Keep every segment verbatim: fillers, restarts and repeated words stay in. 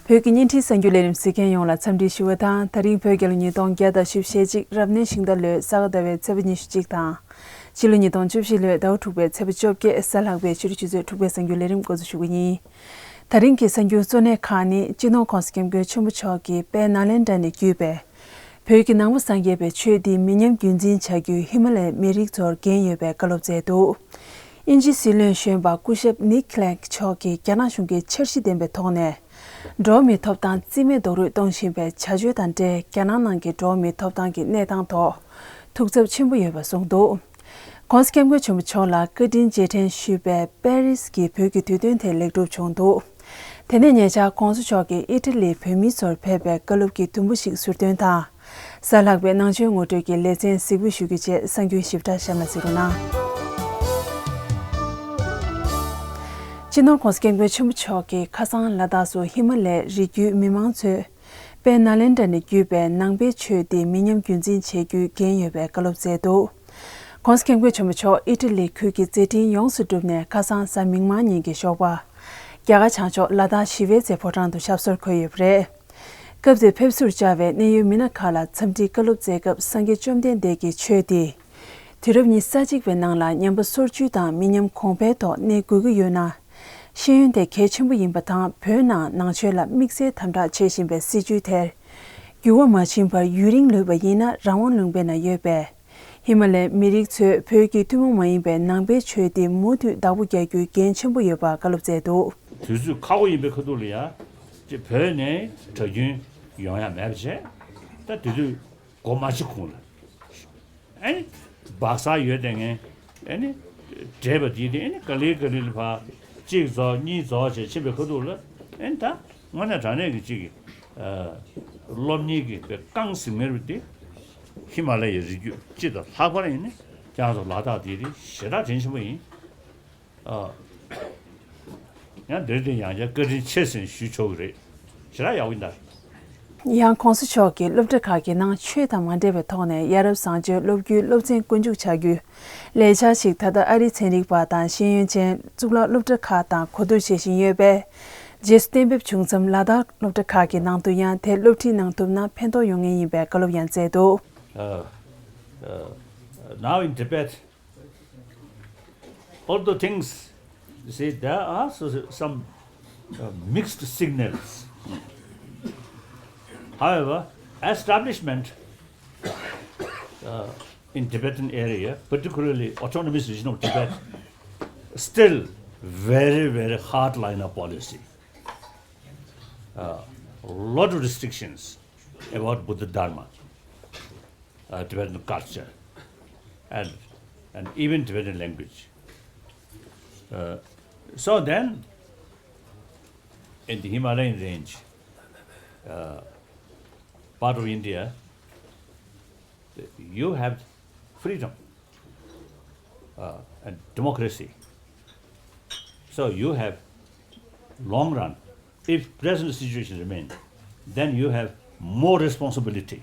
བོད་ཀྱི་བརྙན་འཕྲིན་གསར་འགྱུར་ལས་རིམ་གཟིགས་མཁན་ཡོངས་ལ་འཚམས་འདྲི་ཞུ་བ་དང་། ད་རིང་བོད་རྒྱལ་ལོ་ཉིས་སྟོང་བརྒྱ་དང་བཞི་བཅུ་ཞེ་གཅིག་རབ་གནས་ཤིང་རྟ་ལོའི་ས་ག་ཟླ་བའི་ཚེས་པ་ཉི་ཤུ་གཅིག་དང་། ཕྱི་ལོ་ཉིས་སྟོང་བཅུ་བཞི་ལོའི་ཟླ་བ་དྲུག་པའི་ཚེས་པ་བཅོ་བརྒྱད་གཟའ་ལྷག་པའི་ཕྱི་དྲོ་ཆུ་ཚོད་དྲུག་པའི་གསར་འགྱུར་ལས་རིམ་འགོ་འཛུགས་ཞུ་གི་ཡིན། ད་རིང་གི་གསར་འགྱུར་གཙོ་གནད་ཁག་ནི། སྤྱི་ནོར་༸གོང་ས་༸སྐྱབས་མགོན་ཆེན་པོ་མཆོག་གིས་དཔལ་ནཱ་ལེནྡྲ་ནས་བརྒྱུད་པའི་བོད་ཀྱི་ནང་པ་སངས་རྒྱས་པའི་ཆོས་འདི་མི་ཉམས་རྒྱུན་འཛིན་བྱ་རྒྱུའི་ཧི་མ་ལའི་མི་རིགས་ཚོར་འགན་ཡོད་པའི་བཀའ་སློབ་སྩལ་འདུག་དབྱིན་ཇིའི་སྲིད་བློན་གཞོན་པ་སྐུ་ཞབས་ནིག་ཁི་ལེག་མཆོག་གིས་རྒྱ་ནག་གཞུང་གིས་འཆར་གཞི་ལྡན་པའི་ཐོག་ནས། འགྲོ་བ་མིའི་ཐོབ་ཐང་རྩིས་མེད་རྡོག་རོལ་གཏོང་བཞིན་པའི་བྱ་སྤྱོད་དང་འབྲེལ། རྒྱ་ནག་ནང་གི་འགྲོ་བ་མིའི་ཐོབ་ཐང་གི་གནས་སྟངས་ཐོག་ཐུགས་འཚབ་ཆེན་པོ་ཡོད་པ་གསུངས་འདུག ༸གོང་ས་༸སྐྱབས་མགོན་ཆེན་པོ་མཆོག་ལ་བཀའ་དྲིན་རྗེས་དྲན་ཞུས་པའི་པེ་རིས་ཀྱི་བོད་ཀྱི་དུས་སྟོན་དེ་ལེགས་གྲུབ་བྱུང་འདུག་དེ་ནས་ཉེ་ཆར་༸གོང་ས་མཆོག་གིས་ཨི་ཊ་ལིའི་བོད་མི་ཚོར་ཕེབས་པའི་བཀའ་སློབ་ཀྱི་དུམ་བུ་ཞིག་ཟུར་འདོན་དང་། གཟའ་ལྷག་པའི་ནང་ཆོས་ངོ་སྤྲོད་ཀྱི་ལེ་ཚན་གཟིགས་འབུལ་ཞུ་རྒྱུ་བཅས། གསར་འགྱུར་ཞིབ་ཕྲ་གཤམ་ལ་གཟིགས་རོགས་གནང་། སྤྱི་ནོར་༸གོང་ས་༸སྐྱབས་མགོན་ཆེན་པོ་མཆོག་གིས་ཁ་སང་ལ་དྭགས་སུ་ཧི་མ་ལའི་རི་རྒྱུད་མི་མང་ཚོས་དཔལ་ནཱ་ལེནྡྲ་ནས་བརྒྱུད་པའི་ནང་པའི་ཆོས་འདི་མི་ཉམས་རྒྱུན་འཛིན་བྱེད་རྒྱུའི་འགན་ཡོད་པའི་བཀའ་སློབ་སྩལ་འདུག ༸གོང་ས་༸སྐྱབས་མགོན་ཆེན་པོ་མཆོག་ཨི་ཊ་ལི་ཁུལ་གྱི་མཛད་འཕྲིན་ཡོངས་སུ་གྲུབ་ནས། ཁ་སང་གཟའ་མིག་དམར་ཉིན་གྱི་ཞོགས་པ། རྒྱ་གར་བྱང་ཕྱོགས་ལ་དྭགས་ཞི་བའི་རྩེ་ཕོ་བྲང་དུ་ཞབས་སོར་འཁོད་ཡོད་པ་རེད། སྐབས་དེར་ཕེབས་བསུར་བཅར་བའི་གནད་ཡོད་མི་སྣ་ཁག་ལ་འཚམས་འདྲིའི་བཀའ་སློབ་སྩལ་སྐབས། སངས་རྒྱས་བཅོམ་ལྡན་འདས་ཀྱི་ཆོས་འདི་དུས་རབས་ཉི་ཤུ་རྩ་གཅིག་པའི་ནང་ལ་ཉམས་པ་སོར་ཆུད་དང་མི་ཉམས་གོང་འཕེལ་ཐོག་གནས་དགོས་ཀྱི་ཡོད་ན། ཤེས་ཡོན་དེ་གལ་ཆེན་པོ་ཡིན་པ་དང་། བོད་ནང་ནང་ཆོས་ལ་དམིགས་བསལ་དམ་དྲག་བྱེད་བཞིན་པའི་སྲིད་བྱུས་དེར་འགྱུར་བ་མ་ཕྱིན་པར་ཡུན་རིང་ལུས་པ་ཡིན་ན། རང་དབང་ལུང་པའི་ནང་ཡོད་པའི་ཧི་མ་ལའི་མི་རིགས་ཚོས་བོད་ཀྱི་ཐུན་མོང་མ་ཡིན་པའི་ནང་པའི་ཆོས་འདི་མུ་མཐུད་བདག་པོ་རྒྱག་རྒྱུའི་འགན་ཆེན་པོ་ཡོད་པ་བཀའ་སློབ་སྩལ་འདུག་དུས་ཚོད་ཁག་པོ་ཡིན་པའི་ཁ་ཐུག་ལ་ཡ། ཅེས་བོད་ནས་གྲྭ་རྒྱུན་ཡོང་ཡ་མེད་པ་བྱས། ད་དེ་དུས་འགོ་མ་ཕྱི་གོང་ལ། ཨེ་ནི་སྦག་ས་ཡོད་དེ་ངས་ཨེ་ནི་འདྲེས་པ་དེ་དེ་ཨེ་ནི་ག་ལེ་ག་ལེ་ལ་ཕར་གཅིག་རྫོགས་གཉིས་རྫོགས་བྱས་ཕྱིན་པའི་ཁ་ཐུག་ལ། ཨེ་ནི་ད་དངོས་གནས་དྲང་གནས་ཀྱི་གཅིག་གི་སློབ་གཉེར་གྱི་དཔེ་རྐང་ཟིན་མེར་བ་དེ་ཧི་མ་ལ་ཡའི་རི་རྒྱུད་སྤྱི་དང་ལྷག་པར་ཡིན་ནི་ཁྱེད་རང་ཚོ་ལ་དྭགས་དེ་དེ་ཞེ་དྲག་དྲིན་ཆེན་པོ་ཡིན། ཨ། ཡང་འདིར་དེ་ཡང་བསྐྱར་བཀའ་དྲིན་ཆེ་ཟེར་ཞུ་ཆོག་གི་རེད། ཞེ་དྲག་ཡག་པོ་ཡིན་ད། ཡང་༸གོང་ས་མཆོག་གིས་སློབ་གྲྭ་ཁག་གི་ནང་ཆོས་དང་མ་འབྲེལ་བའི་ཐོག་ནས་ཡ་རབས་བཟང་སྤྱོད་སློབ་རྒྱུའི་སློབ་ཚན་བསྐོ་འཇུག་བྱ་རྒྱུའི་ལས་འཆར་ཞིག་ད་ལྟ་ཨ་རིའི་ཚན་རིག་པ་དང་ཤེས་ཡོན་ཅན་གཙུག་ལག་སློབ་གྲྭ་ཁག་དང་གོ་བསྡུར་བྱེད་བཞིན་ཡོད་པས། རྗེས་སུ་གཏན་འབེབས་བྱུང་མཚམས་ལ་དྭགས་སློབ་གྲྭ་ཁག་གི་ནང་དུ་ཡང་དེ་སློབ་ཁྲིད་གནང་ཐུབ་ན་ཕན་ཐོགས་ཡོང་ངེས་ཡིན་པའི་བཀའ་སློབ་ཡང་སྩལ་འདུག Uh, uh, now in Tibet, all the things, you see, there are so- some uh, mixed signals. However, establishment uh, in Tibetan area, particularly Autonomous Region of Tibet, still very, very hardliner policy. A lot of restrictions about Buddha Dharma, uh, Tibetan culture, and, and even Tibetan language. Uh, so then, in the Himalayan range, uh, part of India, you have freedom uh, and democracy. So you have long run, if present situation remain, then you have more responsibility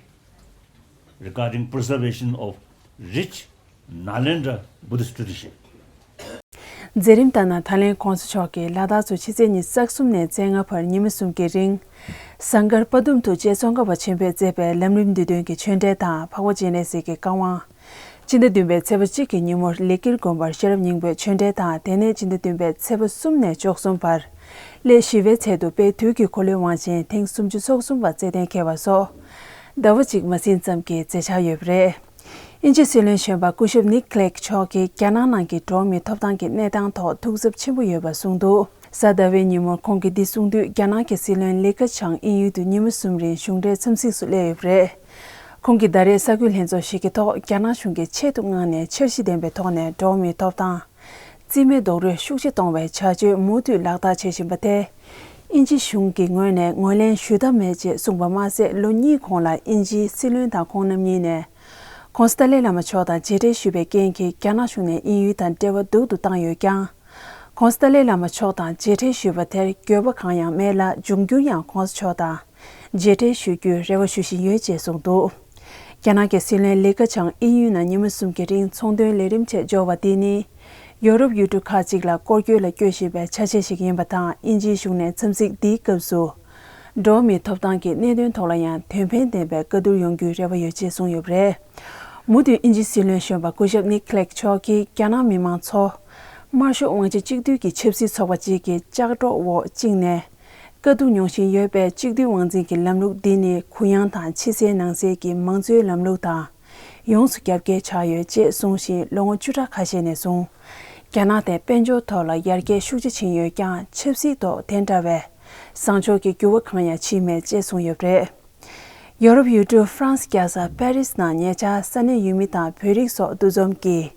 regarding preservation of rich Nalanda Buddhist tradition. མཛད་རིམ་ལྟར་ན། ད་ལན་༸གོང་ས་མཆོག་གིས་ལ་དྭགས་སུ་ཕྱི་ཚེས་ཉི་ཤུ་རྩ་གསུམ་ནས་རྩ་ལྔ་བར་ཉི་མ་གསུམ་གྱི་རིང་། ཟངས་དཀར་དཔའ་གདུང་དུ་རྗེ་ཙོང་ཁ་པ་ཆེན་པོས་མཛད་པའི་ལམ་རིམ་བསྡུས་དོན་གྱི་ཆོས་འབྲེལ་དང་། འཕགས་པ་སྤྱན་རས་གཟིགས་ཀྱི་བཀའ་དབང་། སྤྱི་ཟླ་བདུན་པའི་ཚེས་པ་གཅིག་གི་ཉིན་མོར་ལེགས་དཀར་དགོན་པར་ཤེས་རབ་སྙིང་པོའི་ཆོས་འབྲེལ་དང་། དེ་ནས་སྤྱི་ཟླ་བདུན་པའི་ཚེས་པ་གསུམ་ནས་བཅུ་གསུམ་བར་སླད་ཞི་བའི་ཚལ་དུ་དཔལ་དུས་ཀྱི་འཁོར་ལོའི་དབང་ཆེན་ཐེངས་སུམ་ཅུ་སོ་གསུམ་པ་རྩེ་གཏན་འཁེལ་བ་སོགས་ཟླ་བ་གཅིག་མ་ཟིན་ཙམ་གྱི་མཛད་འཆར་ཡོད་པ་རེད། དབྱིན་ཇིའི་སྲིད་བློན་གཞོན་པ་སྐུ་ཞབས་ནིག་ལེག་མཆོག་གིས་རྒྱ་ནག་ནང་གི་འགྲོ་བ་མིའི་ཐོབ་ཐང་གི་གནས་སྟངས་ཐོག་ཐུགས་འཚབ་ཆེན་པོ་ཡོད་པ་གསུངས་འདུག་གཟའ་ཟླ་བའི་ཉིན་མོར་ཁོང་གིས་འདི་གསུངས་དུས། རྒྱ་ནག་གི་སྲིད་བློན་ལི་ཁེ་ཆང་དབྱིན་ཡུལ་དུ་ཉི་མ་གསུམ་རིང་གཞུང་འབྲེལ་འཚམས་གཟིགས་སུ་སླེབས་ཡོད་པ་རེད། ཁོང་གིས་ད་རེས་གསར་འགོད་ལྷན་ཚོགས་ཤིག་གི་ཐོག་རྒྱ་ནག་གཞུང་གིས་ཆེད་དུ་མངགས་ནས་འཆར་གཞི་ལྡན་པའི་ཐོག་ནས་འགྲོ་བ་མིའི་ཐོབ་ཐང་རྩིས་མེད་རྡོག་རོལ་ཤུགས་ཆེ་གཏོང་བའི་བྱ་སྤྱོད་མུ་མཐུད་ལག་བསྟར་བྱེད་བཞིན་པ་དེ། དབྱིན་ཇི་གཞུང་གི་ངོས་ནས་ངོས་ལེན་ཞུ་ཐབས་མེད་ཅེས་གསུངས་པ་མ་ཟད། ལོ་གཉིས་གོང་ལ་དབྱིན་ཇིའི་སྲིད་བློན་དང་ཁོང་རྣམ་གཉིས་ནས་༸གོང་ས་ཏཱ་ལའི་བླ་མ་མཆོག་དང་མཇལ་འཕྲད་ཞུས་པའི་རྐྱེན་གྱིས། རྒྱ་ནག་གཞུང་ནས་དབྱིན་ཡུལ་དང་འབྲེལ་བ་སྡུག་ཏུ་བཏང་ཡོད་ཀྱང་། ༸གོང་ས་ཏཱ་ལའི་བླ་མ་མཆོག་དང་མཇལ་འཕྲད་ཞུས་པ་དེར་འགྱོད་པ་གང་ཡང་མེད་ལ། འབྱུང་འགྱུར་ཡང་༸གོང་ས་མཆོག་དང་མཇལ་འཕྲད་ཞུ་རྒྱུའི་རེ་བ་ཞུ་བཞིན་ཡོད་ཅེས་གསུངས་འདུག་རྒྱ་ནག་གི་སྲིད་བློན་ལི་ཁེ་ཆང་དབྱིན་ཡུལ་ནང་ཉི་མ་གསུམ་གྱི་རིང་ཚོང་དོན་ལས་རིམ་ཆེད་འབྱོར་བ་འདི་ནི། ཡོ་རོབ་ཡུལ་གྲུ་ཁག་ཅིག་ལ་སྐོར་སྐྱོད་ལ་བསྐྱོད་བཞིན་པའི་ཆ་ཤས་ཤིག་ཡིན་པ་དང་། དབྱིན་ཇིའི་གཞུང་ནས་འཚམས་གཟིགས་འདིའི་སྐབས་སུ། འགྲོ་བ་མིའི་ཐོབ་ཐང་གི་གནད་དོན་ཐོག་ལ་ཡང་དོན་ཕན་ལྡན་པའི་བཀའ་བསྡུར་ཡོང་རྒྱུའི་རེ་བ་ཡོད་ཅེས་གསུངས་ཡོད་པ་རེད། མུ་མཐུད་དབྱིན་ཇིའི་སྲིད་བློན་གཞོན་པ་སྐུ་ཞབས་ནིག་ཁི་ལེག་མཆོག་གིས་རྒྱ་ནག་མི་མང་ཚོ་དམར་ཤོག་དབང་ཆ་གཅིག་སྡུད་ཀྱི་ཆབ་སྲིད་ཚོགས་པ་གཅིག་གི་ལྕགས་སྒྲོག་འོག་བཅིངས་ནས། དཀའ་སྡུག་མྱོང་བཞིན་ཡོད་པའི་གཅིག་སྡུད་དབང་འཛིན་གྱི་ལམ་ལུགས་འདི་ནི་གུ་ཡངས་དང་ཕྱི་གསལ་ནང་གསལ་གྱི་མང་གཙོའི་ལམ་ལུགས་དང་། ཡོངས་སུ་རྒྱབ་འགལ་ཆགས་ཡོད་ཅེས་གསུངས་ཤིང་། ལོ་ངོ་བཅུ་ཕྲག་ཁ་ཤས་ནས་བཟུང་། རྒྱ་ནག་དེ་དཔལ་འབྱོར་ཐོག་ལ་ཡར་རྒྱས་ཤུགས་ཆེ་ཕྱིན་ཡོད་ཀྱང་། ཆབ་སྲིད་ཐོག་དེ་འདྲ་བའི་བཟང་ཕྱོགས་ཀྱི་འགྱུར་བ་གང་ཡང་ཕྱིན་མེད་ཅེས་གསུངས་ཡོད་པ་རེད། ཡོ་རོབ་ཡུལ་གྲུ་ཧྥ་རན་སི་རྒྱལ་ས་པེ་རིས་ནང་ཉེ་ཆར་ས་གནས་ཡུལ་མི་དང་བོད་རིགས་སོགས་འདུ་འཛོམས་ཀྱིས།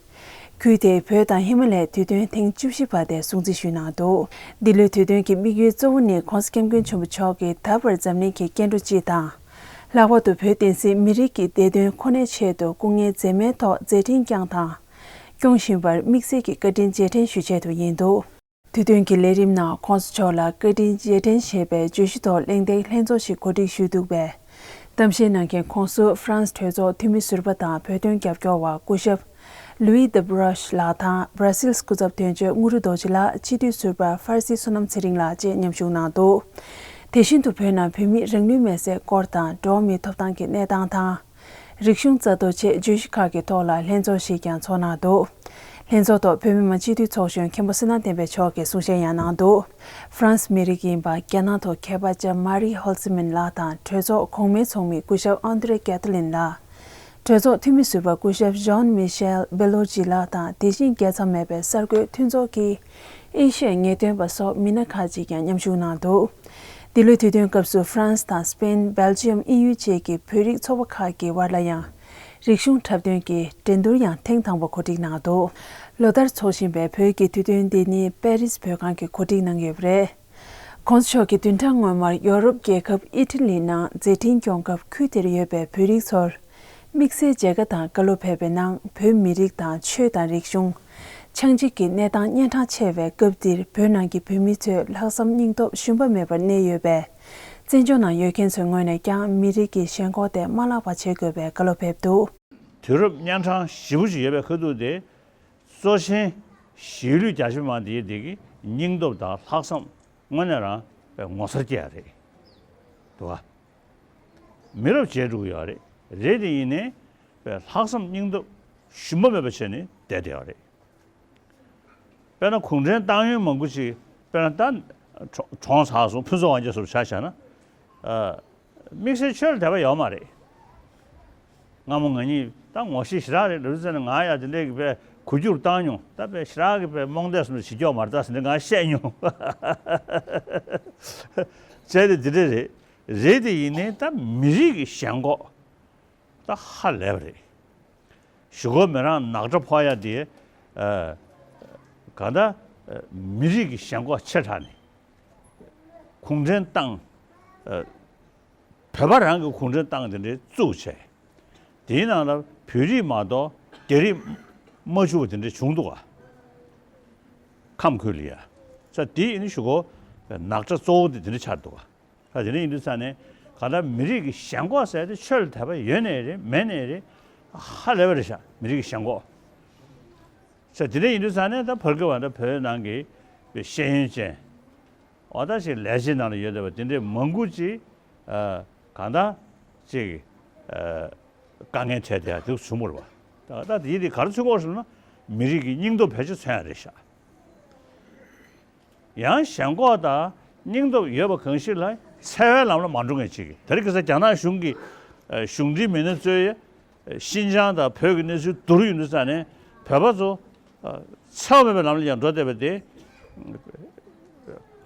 ཁུལ་དེའི་བོད་དང་ཧི་མ་ལའི་དུས་སྟོན་ཐེངས་བཅུ་བཞི་པ་དེ་སྲུང་བརྩི་ཞུས་གནང་འདུག་འདི་ལོའི་དུས་སྟོན་གྱི་དམིགས་ཡུལ་གཙོ་བོ་ནི་༸གོང་ས་༸སྐྱབས་མགོན་ཆེན་པོ་མཆོག་གིས་ད་བར་འཛམ་གླིང་གི་སྐྱེ་འགྲོ་སྤྱི་དང་། ལྷག་པར་དུ་བོད་བསྟན་སྲིད་མི་རིགས་ཀྱི་བདེ་དོན་ཁོ་ནའི་ཆེད་དུ་སྐུ་ངལ་འཛེམས་མེད་ཐོག་མཛད་འཕྲིན་བསྐྱངས་དང་། སྐྱོང་བཞིན་པར་དམིགས་བསལ་གྱི་བཀའ་དྲིན་རྗེས་དྲན་ཞུ་ཆེད་དུ་ཡིན་འདུག་དུས་སྟོན་གྱི་ལས་རིམ་ནང་༸གོང་ས་མཆོག་ལ་བཀའ་དྲིན་རྗེས་དྲན་ཞེས་པའི་བརྗོད་གཞི་ཐོག་གླེང་སྟེགས་ལྷན་ཚོགས་ཤིག་གོ་སྒྲིག་ཞུས་འདུག་པས། གཏམ་བཤད་གནང་མཁན་ཁོངས་སུ་ཧྥ་རན་སི་གྲོས་ཚོགས་འཐུས་མི་ཟུར་པ་དང་བོད་དོན་རྒྱབ་སྐྱོར་བ་སྐུ་ཞབས་ལུའི་ད་བྷུ་རོཤ་ལགས་དང་། བྷ་ར་སིལ་སྐུ་ཚབ་དོན་གཅོད་དངོས་གྲུབ་རྡོ་རྗེ་ལགས། སྤྱི་འཐུས་ཟུར་པ་ཧྥར་སི་བསོད་ནམས་ཚེ་རིང་ལགས་བཅས་མཉམ་ཞུགས་གནང་འདུག་དེ་བཞིན་དུ་བོད་ནང་བོད་མིའི་རང་ལུས་མེར་སྲེག་སྐོར་དང་། འགྲོ་བ་མིའི་ཐོབ་ཐང་གི་གནས་སྟངས་དང་། རིག་གཞུང་རྩ་གཏོར་བཅས་བརྗོད་གཞི་ཁག་གི་ཐོག་ལ་ལྷན་ཚོགས་ཤིག་ཀྱང་ཚོགས་གནང་འདུག་ལྷན་ཚོགས་ཐོག་བོད་མི་མང་སྤྱི་འཐུས་ཚོགས་གཞོན་མཁན་པོ་བསོད་ནམས་བསྟན་འཕེལ་མཆོག་གིས་གསུང་བཤད་ཡང་གནང་འདུག་ཧྥ་རན་སི་མི་རིགས་ཡིན་པ། རྒྱ་ནག་ཐོག་མཁས་པ་ལྕམ་མ་རི་ཧོལ་ཙི་མན་ལགས་དང་། གྲོས་ཚོགས་གོང་མའི་ཚོགས་མི་སྐུ་ཞབས་ཨན་དྲེ་ཀེ་ཐོ་ལིན་ལགས། གྲོས་ཚོགས་འཐུས་མི་ཟུར་པ་སྐུ་ཞབས་ཇོན་མི་ཤེལ་བེ་ལོར་ཇི་ལགས་དང་། དེ་བཞིན་རྒྱལ་མཚམས་མེད་པའི་གསར་འགོད་མཐུན་ཚོགས་ཀྱི་ཨེ་ཤི་ཡའི་ངེས་སྟོན་པ་སོགས་མི་སྣ་ཁག་ཅིག་ཀྱང་མཉམ་ཞུགས་གནང་འདུག་འདི་ལོའི་དུས་སྟོན་སྐབས་སུ་ཧྥ་རན་སི་དང་སི་པེན། སྦེལ་ཇི་ཡམ། དབྱིན་ཡུལ་བཅས་ཀྱི་བོད་རིགས་ཚོགས་པ་ཁག་གི་བར་ལ་ཡང་རིག་གཞུང་འཁྲབ་སྟོན་གྱི་འགྲན་བསྡུར་ཡང་ཐེངས་དང་པོ་གོ་སྒྲིག་གནང་འདུག་ལོ་ལྟར་འཚོགས་བཞིན་པའི་བོད་ཀྱི་དུས་སྟོན་འདི་ནི་པེ་རིས་བོད་ཁང་གིས་གོ་སྒྲིག་གནང་ཡོད་པ་རེད། ༸གོང་ས་མཆོག་གིས་བདུན་ཕྲག་སྔོན་མར་ཡོ་རོབ་རྒྱལ་ཁབ་ཨི་ཊ་ལི་ནང་མཛད་འཕྲིན་སྐྱོང་སྐབས། ཁུལ་དེར་ཡོད་པའི་བོད་རིགས་ཚོར་དམིགས་བསལ་མཇལ་ཁ་དང་བཀའ་སློབ་ཕེབས་པའི་ནང་། བོད་མི་རིགས་དང་ཆོས་དང་རིག་གཞུང་། ཆགས་འཇིག་གི་གནས་སྟངས་གཉན་འཕྲང་ཆེ་བའི་སྐབས་འདིར། བོད་ནང་གི་བོད་མི་ཚོས་ལྷག་བསམ་སྙིང་སྟོབས་ཞུམ་པ་མེད་པར་གནས་ཡོད་པས། བཙན་བྱོལ་ནང་ཡོད་མཁན་ཚོའི་ངོས་ནས་ཀྱང་མི་རིགས་ཀྱི་ཞེན་ཁོག་དེ་མ་བརླག་པ་བྱེད་དགོས་པའི་བཀའ་སློབ་ཕེབས་འདུག་དུས་རབས་གཉན་འཕྲང་ཞེ་པོ་ཅིག་ཡོད་པའི་ཁ་ཐུག་དེ། གཙོ་ཆེན་གཞིས་ལུས་རྒྱ་ཆེ་མང་དེའི་དེ་གི་སྙིང་སྟོབས་དང་ལྷག་བསམ་དངོས་གནས་རང་དཔེ་ངོ་མཚར་སྐྱེ་ཡ་རེད། འདུག་ག་མི་རབས་བརྗེ་འགྲོ་གི་ཡོད་རེད། རེད་དེ་ཡིན་ནའི་དཔེ་ལྷག་བསམ་སྙིང་སྟོབས་ཞུམ་པ་མེད་པ་བྱས་ནས་བསྡད་བསྡད་ཡོད་རེད། དཔེར་ན་གུང་ཁྲན་ཏང་ཡོན་མང་པོ་ཅིག་དཔེར་ན་ད་གྲོངས་ཚར་སོང་། ཕུན་ཚོགས་དབང་རྒྱལ་སོགས་ཆ་བཞག་ན། དམིགས་བསལ་ཆོས་ལ་དད་པ་ཡོད་མ་རེད། སྔ་མོ་ང་གཉིས་ད་ངོ་ཤེས་ཞེ་དྲག་རེད། ལབ་ཙང་ནས་ང་ཡང་དེ་འདྲའི་གི་དཔེ་གོ་རྒྱུར་བཏང་མྱོང་། ད་དཔེ་ཞེ་དྲག་གི་དཔེ་རྨོངས་དད་སོང་ནས་བྱེད་ཀྱོག་མ་རེད་ད་ཟེར་ནས་ང་བཤད་མྱོང་། བྱས་ཏེ་འདི་འདྲ་རེད། རེད་དེ་ཡིན་ནའི་ད་མི་རིགས་ཀྱི་ཞེན་ཁོག་ད་ཧ་ལས་པ་རེད། གཞུག་གུ་མི་རང་ནག་ཁྲ་ཕོག་ཡ་དེ། ཨ། གང་ལྟར་མི་རིགས་ཀྱི་ཞེན་ཁོག་ཆེ་དྲགས་ནས་གུང་ཁྲན་ཏང་། ཨ། བོད་པ་རང་གི་གུང་ཁྲན་ཏང་དེ་འདྲའི་བཙུགས་བྱས། དེའི་ནང་ལ་བོད་རིགས་མ་གཏོགས་རྒྱ་རིགས་མ་བཅུག་པ་དེ་འདྲ་བྱུང་འདུག་ག་ཁམས་ཁུལ་ལ་ཡ། ས་དེ་ཡིན་གཞུག་གུ་ནག་ཁྲ་གཙོ་བོ་དེ་དེ་འདྲ་ཆགས་འདུག་ག་ད་དེ་འདྲ་ཡིན་དུས་ཙང་ནས་གང་ལྟར་མི་རིགས་ཀྱི་ཞེན་ཁོག་ཟེར་དེ་ཆོས་ལ་དད་པ་ཡོད་ནའི་རེད་མེད་ནའི་རེད། ཧ་ལས་པ་རེད་ཤག་མི་རིགས་ཀྱི་ཞེན་ཁོག་ས་དེ་འདྲ་ཡིན་དུས་ཙང་ནས་ད་ཕར་གི་བ་ད་བོད་ནང་གི་ཤེས་ཡོན་ཅན། འོ་ད་ཅིག་ལས་བྱེད་ནང་ལ་ཡོད་བསྡད་པ་དེ་འདྲའི་མང་པོ་ཅིག་ཨ། གང་ལྟར་ཅིག་ཨ། དཀའ་ངལ་འཕྲད་བསྡད་ཡ་དེ་བྱུང་བ་རེད་བ། ད་ད་དེ་དེ་ག་རེ་མཚོན་གྱི་ཡོད་ཟེར་ན་མི་རིགས་ཀྱི་སྙིང་སྟོབས་བེད་སྤྱོད་མཚོན་ཡ་རེད་ཤག་ཡང་ཞེན་ཁོག་དང་སྙིང་སྟོབས་ཡོད་པ་གང་ཞིག་ལ་འཚེ་བའི་ལམ་ལ་མ་འགྲོ་མཁན་ཅིག་དེ་རིང་ཁ་སང་རྒྱ་ནག་གཞུང་གི་གཞུང་འབྲེལ་མི་སྣ་གཙོས་ཤིན་ཅང་དང་བོད་ཀྱི་གནས་ཚུལ་བསྡུར་ཡོང་དུས་ཙང་ནས་བོད་པ་ཚོ་འཚེ་བ་མེད་པའི་ལམ་ལ་ཡང་འགྲོ་བསྡད་པ་དེ་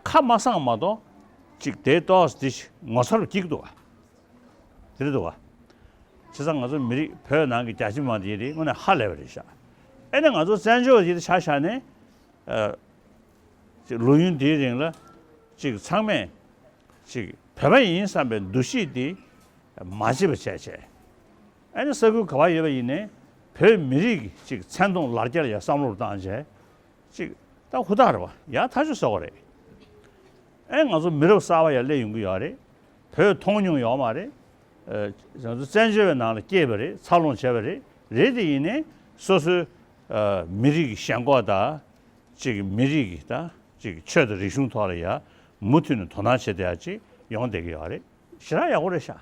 ཁ་མ་གསང་མ་གཏོགས་ཅིག་དེའི་ཏོག་ཙམ་དེ་ངོ་མཚར་བ་སྐྱེ་གི་འདུག་ག་དེ་རེད་འདུག་ག་བྱས་ཙང་ང་ཚོ་མི་རིགས་བོད་ནང་གི་རྒྱ་ཆེ་མང་དེ་རེད་དངོས་གནས་ཧ་ལས་པ་རེད་ཤག་ཨེ་ནས་ང་ཚོ་བཙན་བྱོལ་དེ་ཆ་བཞག་ནས། ཨ། ཅིག་ལོ་ཡུན་འདིའི་རིང་ལ་ཅིག་ཚང་མས་ཅིག་བོད་པ་ཡིན་བསམ་པའི་འདུ་ཤེས་འདི་མ་བརྗེད་པ་བྱས་བྱས། ཨ་ནི་ས་ཁུལ་ག་པར་ཡོད་པ་ཡིན་ནའི་བོད་མི་རིགས་ཀྱི་ཅིག་མཚན་མཐོང་ལར་རྒྱ་ལ་ཡང་བསམ་བློ་བཏང་བྱས་ཅིག་ད་ཧུར་ཐག་རེད་བ་ཡག་ཐག་ཆོད་བཟོ་དགོས་རེད། ཨེ་ང་ཚོ་མི་རབས་གསར་པ་ཡར་སླེབས་ཡོང་གི་ཡོད་རེད། བོད་མཐོང་མྱོང་ཡོད་མ་རེད། ཨ། ང་ཚོ་བཙན་བྱོལ་བའི་ནང་ལ་སྐྱེས་པ་རེད། འཚར་ལོངས་བྱས་པ་རེད། རེད་དེ་ཡིན་ནའི་སོ་སོའི་ཨ། མི་རིགས་ཀྱི་ཞེན་ཁོག་དང་། ཅིག་མི་རིགས་ཀྱི་ད་ཅིག་ཆོས་དང་རིག་གཞུང་ཐོག་ལ་ཡ་མུ་མཐུད་ནས་དོ་སྣང་བྱེད་བསྡད་ཡ་ཅིག་ ཡོང་བསྡད་ཀྱི་ཡོད་རེད། ཞེ་དྲག་ཡག་པོ་རེད་ཤག་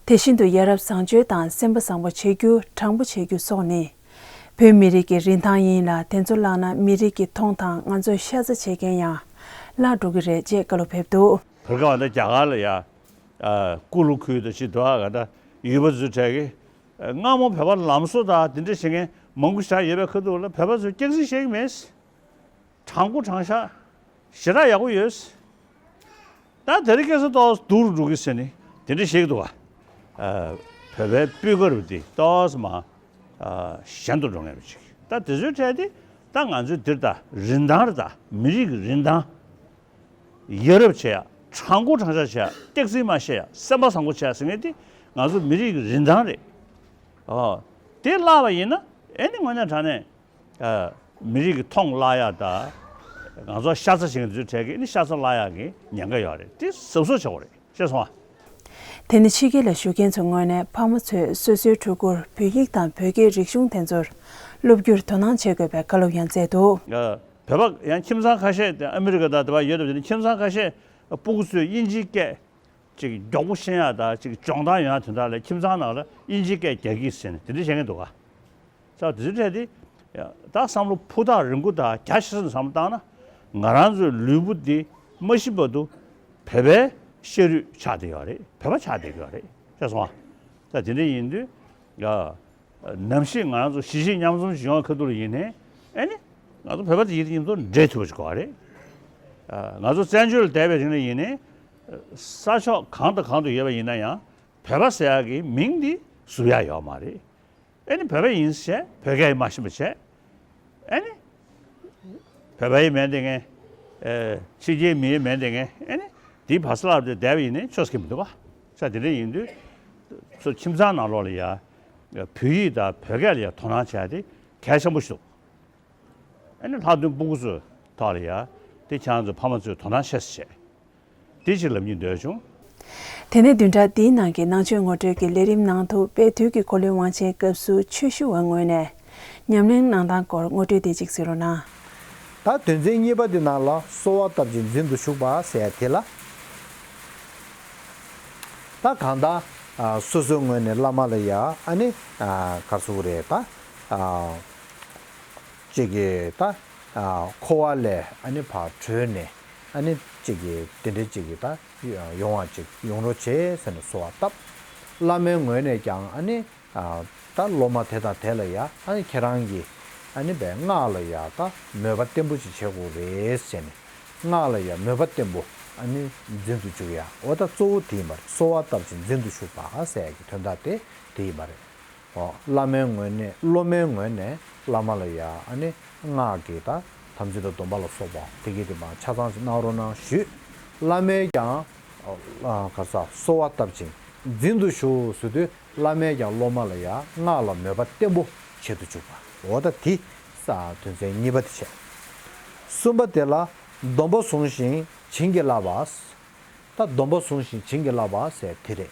དེ་བཞིན་དུ་ཡ་རབས་བཟང་སྤྱོད་དང་སེམས་པ་བཟང་པོ་བྱེད་རྒྱུ། དྲང་པོ་བྱེད་རྒྱུ་སོགས་ནི་བོད་མི་རིགས་ཀྱི་རིན་ཐང་ཡིན་ལ། དེ་ཚོ་བརླག་ན་མི་རིགས་ཀྱི་མཐོང་དང་ང་ཚོས་ཤ་ཚ་བྱེད་མཁན་ཡང་བརླག་འགྲོ་གི་རེད་ཅེས་བཀའ་སློབ་ཕེབས་འདུག་བོད་ཁང་དང་རྒྱ་གར་ལ་ཡ། ཨ། ཀུ་ལུ་ཁུལ་དང་ཅི་འདྲ་ག་འདྲ་ཡུལ་པ་ཚོའི་གྲས་ཀྱི། ཨ། སྔ་མོ་བོད་པ་ལམ་བཟོ་དང་དེ་འདྲ་བྱེད་མཁན་མང་པོ་ཞིག་ཡོད་པའི་ཁ་ཐུག་ལ་བོད་པ་ཚོས་སྐྱག་རྫུན་བཤད་ཀྱི་མེད། དྲང་པོ་དྲང་བཞག་ཞེ་དྲག་ཡག་པོ་ཡོད། ད་དེ་རིང་ཁ་སང་ཏོག་ཙམ་སྡུག་རུ་འགྲོ་གི་ཟེར་ནས་དེ་འདྲ་བཤད་ཀྱི་འདུག་ག་ཨ། བོད་པའི་སྤུས་ཀ་རུ་དེ་ཏོག་ཙམ་མ། ཨ། ཞན་དུ་འགྲོ་ངེས་པ་ཅིག་ད་དེ་ཚོའི་གྲས་དེ་ད་ང་ཚོའི་འདིར་ད་རིན་ཐང་རེད། ད་མི་རིགས་ཀྱི་རིན་ཐང་། ཡ་རབས་བྱེད་ཡ། དྲང་པོ་དྲང་བཞག་བྱེད་ཡ། སྐྱག་རྫུན་མ་བཤད་ཡ། སེམས་པ་བཟང་པོ་བྱེད་ཡ་ཟེར་མཁན་དེ་ང་ཚོ་མི་རིགས་ཀྱི་རིན་ཐང་རེད། ཨོ། དེ་བརླག་པ་ཡིན་ན་ཨེ་ནི་དངོས་གནས་དྲང་གནས། ཨ། མི་རིགས་ཀྱི་མཐོང་བརླག་ཡ་དང་། ང་ཚོ་ཤ་ཚ་བྱེད་མཁན་དེ་ཚོའི་གྲས་ཀྱི་ཨེ་ནི་ཤ་ཚ་བརླག་ཡ་གི་ཉེན་ཁ་ཡོད་རེད། དེ་གཟབ་གཟབ་བྱེད་དགོས་རེད། ཤེས་སོང་ཨ། དེ་ནི་ཕྱི་རྒྱལ་ལ་བཞུགས་མཁན་ཚོའི་ངོས་ནས་ཕ་མ་ཚོས་སོ་སོའི་ཕྲུ་གུར་བོད་ཡིག་དང་བོད་སྐད་རིག་གཞུང་དེ་ཚོར་སློབ་རྒྱུར་དོ་སྣང་བྱེད་དགོས་པའི་བཀའ་སློབ་ཡང་སྩལ་འདུག་ཨ། བོད་པ་ཡང་ཁྱིམ་ཚང་ཁ་ཤས་དེ་ཨ་མི་རི་ཀ་དང་དེ་པར་ཡོད་སྟབས་དེ་ནི་ཁྱིམ་ཚང་ཁ་ཤས་སྤུ་གུ་ཚོས་དབྱིན་ཇིའི་སྐད་ཅིག་མགྱོགས་པོ་ཤེས་ཡ་དང་ཅིག་སྦྱོང་བརྡར་ཡོང་ཡ་དོན་དག་ལ་ཁྱིམ་ཚང་ནང་ལ་དབྱིན་ཇིའི་སྐད་རྒྱག་གི་ཟེར་ནས་དེ་འདྲ་བཤད་མཁན་འདུག་ག་ས་དེ་ཚོའི་གྲས་དེ། ད་བསམ་བློ་ཕུ་ཐག་རིང་པོ་དང་རྒྱ་ཆེ་ས་ནས་བསམ་བློ་བཏང་ན། ང་རང་ཚོའི་ལུས་པོ་འདི་མ་ཤི་བར་དུ་བོད་པའི་ཤ་རུས་ཆགས་བསྡད་ཡོད་རེད། བོད་པ་ཆགས་བསྡད་ཡོད་རེད། ཤེས་སོང་ཨ། ད་དེ་འདྲ་ཡིན་དུས། ཡ། ནམ་ཞིག་ང་རང་ཚོ་གཞིས་བྱེས་མཉམ་འཛོམས་ཤིག་ཡོང་བའི་ཁ་ཐུག་ལ་ཡིན་ནའི་ཨེ་ནི། ང་ཚོ་བོད་པ་དེ་ཡིན་དུས་འདྲེས་ཐུབ་པ་ཞིག་དགོས་པ་རེད། ང་ཚོ་བཙན་བྱོལ་ལ་བསྡད་པའི་རིང་ལ་ཡིན་ནའི། ས་ཕྱོགས་གང་དང་གང་དུ་ཡོད་པ་ཡིན་ན་ཡང་བོད་པ་ཟེར་ཡག་གི་མིང་འདི་ཟུར་ཡག་ཡོད་མ་རེད། ཨེ་ནི་བོད་པ་ཡིན་ཟེར་བོད་སྐད་མ་ཤེས་པ་བྱས། ཨེ་ནི། བོད་པ་ཡི་མིང་འདི་ངན། ཨེ། ཕྱི་རྒྱལ་མི་ཡི་མིང་འདི་ངན། ཨེ་ནི། འདི་བར་སླབ་སྟེ་བསྡད་པ་ཡིན་ནའི་ཆོས་སྐད་མི་འདུག་པ། ས་དེ་འདྲ་ཡིན་དུས། ཚོ་ཁྱིམ་ཚང་ནང་ལོགས་ལ་ཡ། བོད་ཡིག་དང་བོད་སྐད་ལ་ཡ་དོ་སྣང་བྱས་ཏེ་གལ་ཆེན་པོ་ཞིག་འདུག་ཨེ་ནི་ལྷག་དོན་སྤུ་གུ་ཚོའི་ཐོག་ལ་ཡ། དེ་ཁྱེད་རང་ཚོ་ཕ་མ་ཚོས་དོ་སྣང་ཆེ་ས་བྱས། དེ་ཅིག་ལབ་སྙིང་འདོད་བྱུང་། དེ་ནས་བདུན་ཕྲག་འདིའི་ནང་གི་ནང་ཆོས་ངོ་སྤྲོད་ཀྱི་ལས་རིམ་ནང་དུ་དཔལ་དུས་ཀྱི་འཁོར་ལོའི་དབང་ཆེན་སྐབས་སུ་ཆོས་ཞུ་བའི་ངོས་ནས་ཉམས་ལེན་གནང་སྟངས་སྐོར་ངོ་སྤྲོད་དེ་ཅིག་གཟིགས་རོགས་གནང་། ད་དོན་ཚན་གཉིས་པ་འདི་ནང་ལ་གསོལ་བ་བཏབ་ཅིང་འཛིན་དུ་ཞུགས་པ་ཟེར་དེ་ལ། ད་གང་ལྟར་སོ་སོའི་ངོས་ནས་བླ་མ་ལ་ཡ་ཨ་ནི་ག་རེ་ཟེར་དགོས་རེད་ད། ཅིག་གི་ད། འཁོར་བ་ལས་ཨ་ནི་ཕར་གྲོལ་ནས་ཨ་ནི་ཅིག་གི་དེ་འདྲའི་ཅིག་གི་ད་ཡོང་བ་ཅིག་ཡོང་རོགས་བྱེད་ཟེར་ནས་གསོལ་བ་བཏབ། བླ་མའི་ངོས་ནས་ཀྱང་ཨ་ནི་ད་སློབ་མ་དེ་དང་དེ་ལ་ཡ་ཨ་ནི་ཁྱེད་རང་གིས་ཨ་ནི་བའི་སྔགས་ལ་ཡ་ད་མོས་པ་བརྟན་པོ་ཅིག་བྱེད་དགོས་རེད་ཟེར་ནས་སྔགས་ལ་ཡ་མོས་པ་བརྟན་པོ་ཨ་ནི་འཛིན་དུ་བཅུག་ཡ། འོ་ད་གཙོ་བོ་དེ་ཡིན་པ་རེད། གསོལ་བ་བཏབ་ཅིང་འཛིན་དུ་ཞུགས་པ་ཟེར་ཡ་གི་དོན་དག་དེ་དེ་ཡིན་པ་རེད། ཨོ། བླ་མའི་ངོས་ནས་སློབ་མའི་ངོས་ནས་བླ་མ་ལ་ཡ་ཨ་ནི་སྔགས་ཀྱི་ད་དམ་ཚིག་དང་སྡོམ་པ་ལ་སོགས་པ་དེ་གི་དེ་མ་ཆ་ཚང་ཞིག་གནང་རོགས་གནང་ཞུས། བླ་མས་ཀྱང་ཨ་ག་ས་གསོལ་བ་བཏབ་ཅིང་འཛིན་དུ་ཞུགས་ཟེར་དུས་བླ་མས་ཀྱང་སློབ་མ་ལ་ཡ་སྔགས་ལ་མོས་པ་བརྟན་པོ་བྱེད་དུ་བཅུག་པ། འོ་ད་དེ་ས་དོན་ཚན་གཉིས་པ་དེ་བྱས། གསུམ་པ་དེ་ལ་སྡོམ་པ་བཟུང་ཞིང་བྱིན་གྱིས་བརླབས་པ། ད་སྡོམ་པ་བཟུང་ཞིང་བྱིན་གྱིས་བརླབས་པ་ཟེར་དེ་རེད།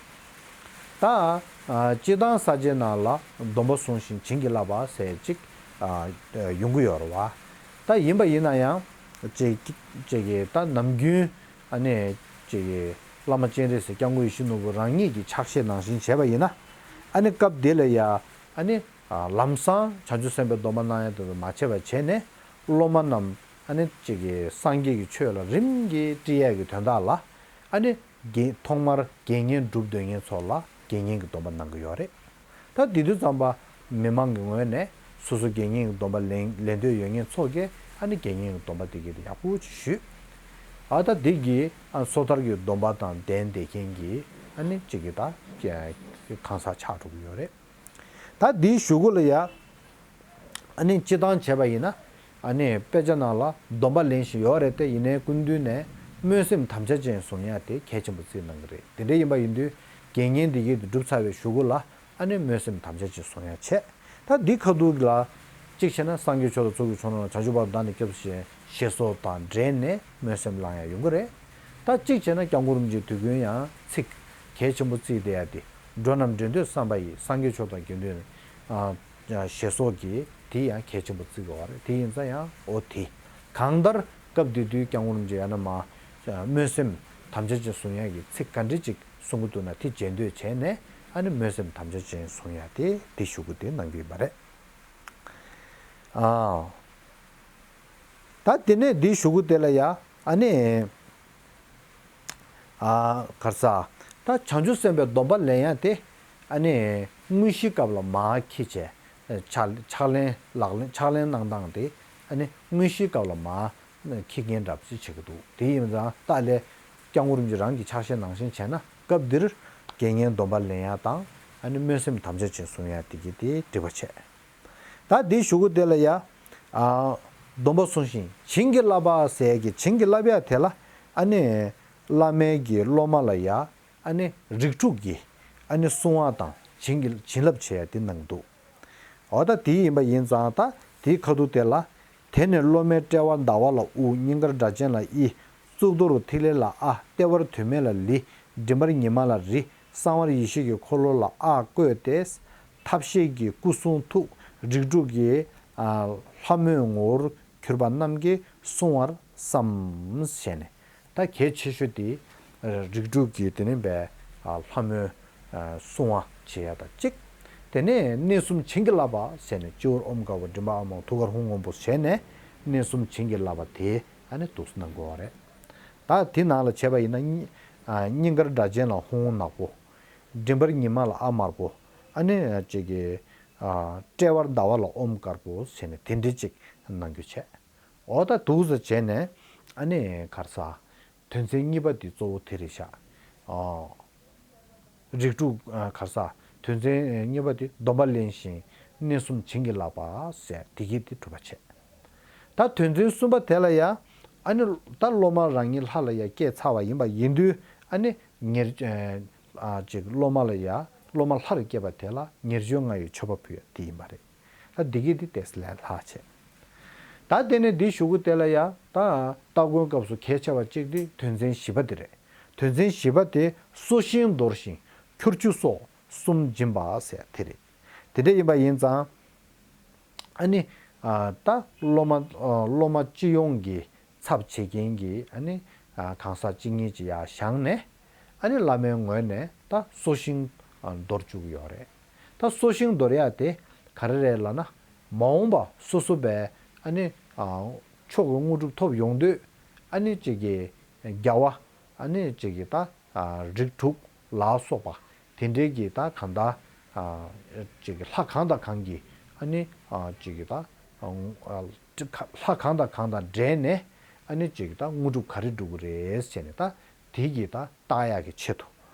ད་ཨ་སྤྱིར་བཏང་ས་ཆའི་ནང་ལ་སྡོམ་པ་བཟུང་ཞིང་བྱིན་གྱིས་བརླབས་པ་ཟེར་ཅིག་ཨ་ཡོང་གི་ཡོད་རེད་བ། ད་ཡིན་པ་ཡིན་ན་ཡང་ཅིག་ཅིག་གི་ད་ནམ་རྒྱུན་ཨ་ནི་ཅིག་གི་བླ་མ་སྤྱན་རས་གཟིགས་སྐྱབས་མགོན་ཡིད་བཞིན་ནོར་བུ་རང་ཉིད་ཀྱི་ཕྱག་བཞེས་ནང་བཞིན་བྱས་པ་ཡིན་ན་ཨ་ནི་སྐབས་དེ་ལ་ཡ་ཨ་ནི་ཨ་ལམ་སང་བྱང་ཆུབ་སེམས་དཔའི་སྡོམ་པ་གནང་ཡ་དེ་ཚོ་མ་བྱས་པ་བྱས་ནས་སློབ་མ་རྣམས་ཨ་ནི་ཅིག་གི་སངས་རྒྱས་ཀྱི་ཆོས་ལ་རིམ་གྱིས་དཀྲི་ཡས་ཀྱི་དོན་དག་ལ་ཨ་ནི་དགེ་ཐོག་མར་དགེ་བསྙེན་སྒྲུབ་འདོད་མཁན་ཚོ་ལ་དགེ་བསྙེན་གྱི་སྡོམ་པ་གནང་གི་ཡོད་རེད། ད་དེ་དུས་ཙམ་པ་མི་མང་གི་ངོས་ནས་སོ་སོ་དགེ་བསྙེན་གྱི་སྡོམ་པ་ལེན་ལེན་འདོད་ཡོད་མཁན་ཚོ་གིས་ཨ་ནི་དགེ་བསྙེན་གྱི་སྡོམ་པ་དེ་གི་དེ་ཡག་པོ་ཅིག་ཞུས། ཨ་ད་དེ་གི་ཨ་སོ་ཐར་གྱི་སྡོམ་པ་དང་ལྡན་བསྡད་མཁན་གྱི་ཨ་ནི་ཅིག་གི་ད་གང་ཟག་ཆགས་འགྲོ་གི་ཡོད་རེད། ད་འདིའི་གཞུག་གུ་ལ་ཡ། ཨ་ནི་སྤྱིར་བཏང་བྱས་པ་ཡིན་ན། ཨ་ནི་དཔེ་ཆ་ནང་ལ་སྡོམ་པ་ལེན་བཞིན་ཡོད་རེད་དེ་ཡིན་ནའི་སྐུ་མདུན་ནས་སྨོན་སེམས་དམ་བཅའ་ཅན་བཟུང་ཡ་དེ་གལ་ཆེན་པོ་བརྩིས་གནང་གི་རེད། དེ་འདྲ་ཡིན་པ་ཡིན་དུས་དགེ་བསྙེན་འདི་གི་དེ་གྲུབ་ཚར་བའི་གཞུག་གུ་ལ་ཨ་ནི་སྨོན་སེམས་དམ་བཅའ་ཅན་བཟུང་ཡ་བྱས། ད་འདི་ཁ་ཐུག་ལ། གཅིག་བྱས་ན་སངས་རྒྱས་ཆོས་དང་ཚོགས་ཀྱི་མཆོག་རྣམས་ལ་བྱང་ཆུབ་བར་དུ་བདག་ནི་སྐྱབས་སུ་མཆི་ཞེས་སོགས་དང་འབྲེལ་ནས་སྨོན་སེམས་བླང་ཡ་ཡོང་གི་རེད། ད་གཅིག་བྱས་ན་སྐྱབས་མགོན་རིན་པོ་ཆེའི་དུས་ཀུན་ཡང་ཚིག་གལ་ཆེན་པོ་བརྩིས་བསྡད་ཡ་དེ། འགྲོ་རྣམས་འདྲེན་འདོད་བསམ་པ་ཡིས། སངས་རྒྱས་ཆོས་དང་དགེ་འདུན་ནི། ཨ་ཞེས་སོགས་ཀྱིས་དེ་ཡང་གལ་ཆེན་པོ་བརྩི་དགོས་པ་རེད། དེ་ཡིན་ཙང་ཡང་འོ་དེ། གང་ལྟར་སྐབས་དེ་དུས་སྐྱབས་མགོན་རིན་པོ་ཆེ་ཡང་ན་མ་སྨོན་སེམས་ དམ་བཅའ་ཅན་བཟུང་ཡག་གི་ཚིག་ག་འདྲ་ཅིག་གསུང་གི་འདུག་ན་དེ་བརྗེད་འདོད་བྱས་ནས་ཨ་ནི་སྨོན་སེམས་དམ་བཅའ་ཅན་བཟུང་ཡག་དེ་དེ་ཞུ་གི་དེ་གནང་གི་ཡོད་པ་རེད། ཨ། ད་དེ་ནས་འདི་ཞུ་གི་དེ་ལ་ཡ་ཨ་ནི། ཨ། ག་རེ་ཟ། ད་བྱང་ཆུབ་སེམས་དཔའི་སྡོམ་པ་ལེན་ཡག་དེ་ཨ་ནི་དངོས་གཞིའི་སྐབས་ལ་མར་འཁྱེར་བྱས། ཕྱག་ཕྱག་ལེན་ལག་ལེན་ཕྱག་ལེན་གནང་སྟངས་དེ་ཨ་ནི་དངོས་གཞིའི་སྐབས་ལ་མར་འཁྱེར་མཁན་འདྲ་པོ་ཅིག་བྱེད་ཀྱི་འདུག་དེ་ཡིན་ཙང་ད་ལས་སྐྱབས་མགོན་རིན་པོ་ཆེ་རང་གི་ཕྱག་བཞེས་ནང་བཞིན་བྱས་ན་སྐབས་འདིར་དགེ་བསྙེན་སྡོམ་པ་ལེན་ཡག་དང་ཨ་ནི་སྨོན་སེམས་དམ་བཅའ་ཅན་བཟུང་ཡག་དེ་གི་དེ་འགྲིག་པ་བྱས། ད་འདི་ཞུ་གི་དེ་ལ་ཡ། ཨ། སྡོམ་པ་བཟུང་ཞིང་བྱིན་གྱིས་བརླབས་པ་ཟེར་གྱི་བྱིན་གྱིས་བརླབས་ཡག་དེ་ལ་ཨ་ནི། བླ་མའི་གི་སློབ་མ་ལ་ཡ། ཨ་ནི་རིགས་དྲུག་གི་ཨ་ནི་སྲུང་བ་དང་བྱིན་གྱིས་བྱིན་རླབས་བྱེད་ཡ་དེ་གནང་འདུག་འོ་ད་དེ་ཡིན་པ་ཡིན་ཙང་ད་དེའི་ཁ་ཐུག་དེ་ལ། དེ་ནས་སློབ་མའི་དཔྲལ་བར་ཟླ་བ་ལ་དབུ། སྙིང་གར་སྒྲ་གཅན་ལ་ཨི། གཙུག་ཏོར་ཐིག་ལེ་ལ་ཨ། ལྟེ་བར་དུ་མེད་ལ་ལི། མགྲིན་པར་ཉི་མ་ལ་རི། གསང་བར་ཡེ་ཤེས་ཀྱི་འཁོར་ལོ་ལ་ཨ་བཀོད་དེ། ཐབས་ཤེས་ཀྱི་སྐུ་གསུང་ཐུགས། རིགས་དྲུག་གི་ཨ་ལྷ་མོའི་ངོ་བོར་གྱུར་པ་རྣམས་ཀྱིས་བསྲུང་བར་བསམ་ཞེས་ནས། ད་གལ་ཆེ་ཤོས་དེ་རིགས་དྲུག་གི་དེ་ནི་བའི་ལྷ་མོའི་སྲུང་བ་བྱེད་ཡ་དང་གཅིག་དེ་ནས་གནས་གསུམ་བྱིན་གྱིས་བརླབས་པ་ཟེར་ནས་སྤྱི་བོར་ཨོཾ་དཀར་པོ་མགྲིན་པར་ཨ་མོ་ཐུགས་ཀར་ཧཱུྃ་སྔོན་པོ་བྱས་ནས་གནས་གསུམ་བྱིན་གྱིས་བརླབས་པ་དེ་ཨ་ནི་འདུག་སེ་གནང་དགོས་པ་རེད། ད་དེ་ནང་ལ་བྱས་པ་ཡིན་ན་སྙིང་གར་སྒྲ་གཅན་ལ་ཧཱུྃ་ནག་པོ། མགྲིན་པར་ཉི་མ་ལ་ཨ་དམར་པོ། ཨ་ནི་ཅིག་གི་དཔྲལ་བར་ཟླ་བ་ལ་ཨོཾ་དཀར་པོ་ཟེར་ནས་དེ་འདྲ་ཅིག་གནང་རྒྱུ་བྱས། འོ་ད་འདུག་སེ་བྱས་ནས་ཨ་ནི་ག་རེ་ཟ། དོན་ཚན་གཉིས་པ་དེ་གཙོ་བོ་དེ་རེད་ཤག་ཨོ། རིགས་དྲུག་ཨ་ག་རེ་ཟ། དོན་ཚན་གཉིས་པ་དེ་སྡོམ་པ་ལེན་ཞིང་གནས་གསུམ་བྱིན་གྱིས་བརླབས་པ་ཟེར་དེ་གི་དེ་གྲུབ་པ་བྱས། ད་དོན་ཚན་གསུམ་པ་དེ་ལ་ཡ། ཨ་ནི་ད་སློབ་མ་རང་ཉིད་ལྷ་ལ་ཡ་སྐྱེས་ཚར་བ་ཡིན་པ་ཡིན་དུས་ཨ་ནི་ཉེར་ཨ་ཅིག་སློབ་མ་ལ་ཡ་སློབ་མ་ལྷར་སྐྱེས་པ་དེ་ལ་ཉེར་སྤྱོད་ལྔ་ཡི་མཆོད་པ་ཕུལ་ཡ་དེ་ཡིན་པ་རེད། ད་འདི་གི་འདི་ཏེས་ལས་ལྷག་བྱས། ད་དེ་ནས་འདི་ཞུ་གི་དེ་ལ་ཡ་ད་སྟ་གོན་སྐབས་སུ་གལ་ཆེ་བ་གཅིག་འདི་དོན་ཚན་བཞི་པ་འདི་རེད། དོན་ཚན་བཞི་པ་དེ་གསོ་ཞིང་འདོར་ཞིང་ཁྱུར་ཆུ་སོགས་གསུམ་སྦྱིན་པ་ཟེར་དེ་རེད། དེ་འདྲ་ཡིན་པ་ཡིན་ཙང་ཨ་ནི་ད་སློབ་མ་སློབ་མ་སྤྱི་ཡོངས་ཀྱི་ཚབ་བྱེད་མཁན་གྱི་ཨ་ནི་གང་ཟག་གཅིག་གཉིས་ཅིག་ཡར་བཞེངས་ནས་ཨ་ནི་བླ་མའི་ངོས་ནས་ད་གསོ་ཞིང་འདོར་བཅུག་གི་ཡོད་རེད། ད་གསོ་ཞིང་འདོར་ཡག་དེ་ག་རེ་རེད་ལབ་ན་མ་འོངས་པ་སོ་སོ་བས་ཨ་ནི་མཆོག་གི་དངོས་གྲུབ་ཐོབ་ཡོང་དུས་ཨ་ནི་ཅིག་གི་རྒྱལ་བ་ཨ་ནི་ཅིག་གི་ད་རིགས་དྲུག་ལ་སོགས་པ་དེ་འདྲའི་གི་ད་གང་ལྟར་ཅིག་གི་ལྷ་གང་དང་གང་གི་ཨ་ནི་ཅིག་གི་ད་ལྷ་གང་དང་གང་དང་འབྲེལ་ནས་ཨ་ནི་ཅིག་གི་ད་དངོས་གྲུབ་ག་རེ་སྒྲུབ་ཀྱི་རེད་ཟེར་ནས་ད་དེ་གི་ད་བརྟག་ཡག་གི་ཆེད་དུ།